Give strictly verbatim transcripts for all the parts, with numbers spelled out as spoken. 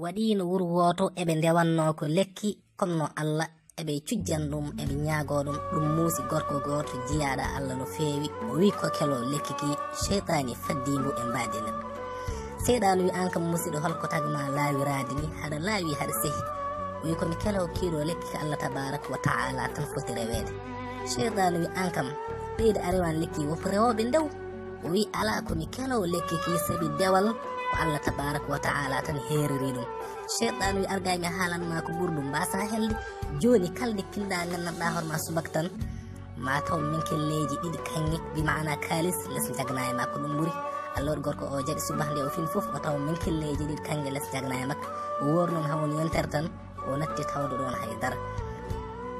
Waɗiino wuro wooto, eɓe ndewannoo ko lekki, kono Allah, eɓe cujjan ɗum, eɓe ñaagoo ɗum. Ɗum muusi gorko gooto jiyaaɗo Allah no feewi. O wi ko kelo lekki ki, seytaani faddii mbo e mbaadi nden. Seyɗaanu wi, "Aan kam musiɗɗo, hol ko tagi ma laawiraade ni? Haɗa laawi, haɗa sehi." O wi, "Ko mi kelo kiiɗo lekki ka Allah tabaaraka wa ta'ala tan foti reweede." Seyɗaanu wi, "Aan kam, ɓeyda a rewaan lekki, woppu rewooɓe ndew." O wi, "Alaa, ko mi kelo lekki ki, sabi dewal ko Allah tabaaraka wa ta'ala tan heeriri ɗum." Seyɗaanu wi, "Arga mi haalan ma ko ɓuri ɗum, mbaasa helde. Jooni kala nde pinɗa nganndanɗaa hoore ma subaka tan, ma taw minkelleeji ɗiɗi kaŋŋe, bi maana kaalis, les njagna e ma, ko ɗum ɓuri." Allah waɗi gorko o jaɓi subaka nde o fini fof, o taw minkelleeji ɗiɗi kaŋŋe les njagna e makko. O woori noon haa woni yontere tan, o natti tawde ɗoon hay dara.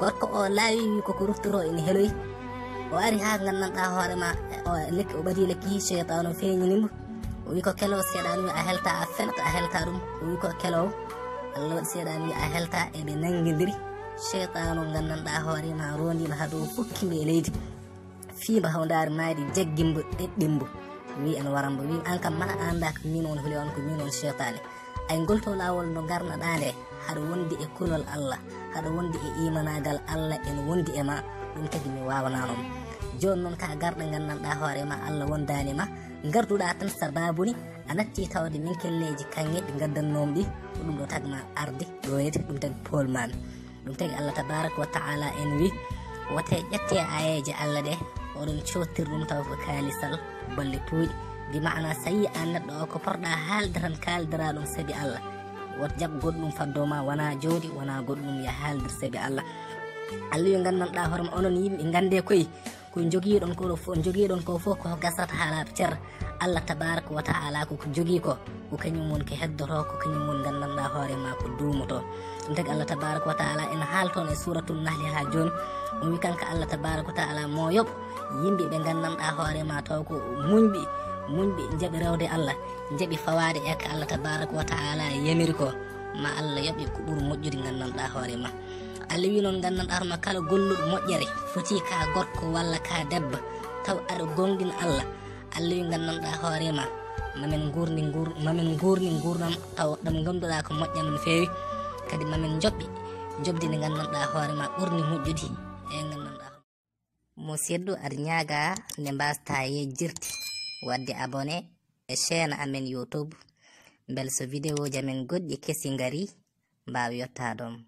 Gorko o laawi wi ko ko ruftoro ina heloyi. O ari haa nganndanɗaa hoore ma, o lekki, o ɓadi lekki, seytaanu feeñini mo. O wi ko kelo, seyɗaanu wi, "A helta, a felta, a helta ɗum." O wi ko kelo, Allah waɗi seyɗaanu wi, "A helta," eɓe nanngindiri. Seytaanu nganndanɗaa hoore ma rondi mo haa dow, fukki mo e leydi. Fii mbo hawdaari maayde, jaggi mbo, ɗeɗɗi mbo. Wi en waran mbo, wi, "Aan kam mala a anndaa ko min woni huli on, ko min woni seytaane. Ay ngol to laawol no ngarnaɗaa nde, haɗa wondi e kulol Allah, haɗa wondi e imanaagal Allah, en wondi e ma, ɗum tagi mi waawanaa noon. Jooni noon ka garɗa nganndanɗaa hoore ma, Allah wondaani ma, ngarduɗaa tan sababu ni, a natti tawde minkelleeji kaŋŋe ɗi ngaddannoom ɗi, ko ɗum ɗo tagma arde ɗoyde, ɗum tagi poolmaami." Ɗum tagi Allah tabaaraka wa ta'ala en wi, "Wote ƴette aayeeje Allah ɗe, oɗon coottir ɗum taw ko kaalisal bolle tuuɗi." Bi maana, so a yii aan neɗɗo o ko porɗa haalde tan, kaaldira ɗum sabi Allah. Woto jaɓ goɗɗum faddo ma, wona jooɗi, wona goɗɗum, ya haaldir sabi Allah. Allah yo nganndanɗaa hoore ma, onon yimɓe, nganndee koye ko jogiiɗon ko ɗo fof, jogiiɗon ko fof ko gasata haa laaɓa cer. Allah tabaaraka wa ta'ala ko ko jogii ko, ko kañum woni ko heddoto, ko kañum woni nganndanɗaa hoore ma ko duumoto. Ɗum tagi Allah tabaaraka wa ta'ala ene haala toon e Suuratul Nahli haa jooni. O wi kanko Allah tabaaraka wa ta'ala mo yoɓ yimɓe ɓe nganndanɗaa hoore ma taw ko muñɓe, muñɓe njaɓi rewde Allah, njaɓi fawaade e ko Allah tabaaraka wa ta'ala yamiri ko, ma Allah yoɓe ko ɓuri moƴƴude nganndanɗaa hoore ma. Allah wi noon nganndanɗaa hoore ma kala golluɗo moƴƴere foti ka gorko walla ka debbo taw aɗa gooŋɗina Allah. Allah wi nganndanɗaa hoore ma, ma min nguurni nguur-, ma min nguurni nguurndam taw ɗam ngannduɗaa ko moƴƴam no feewi. Kadi ma min njoɓɓe njoɓdi ndi nganndanɗaa hoore ma ɓurni moƴƴude e nganndanɗaa hoore. Musidɗo, aɗa ñaaga nde mbaasata yejjirde waɗde abonné e chaîne amen YouTube, mbele so vidéo ji amen goɗɗi kesi ngari, mbaawa yottaade ma.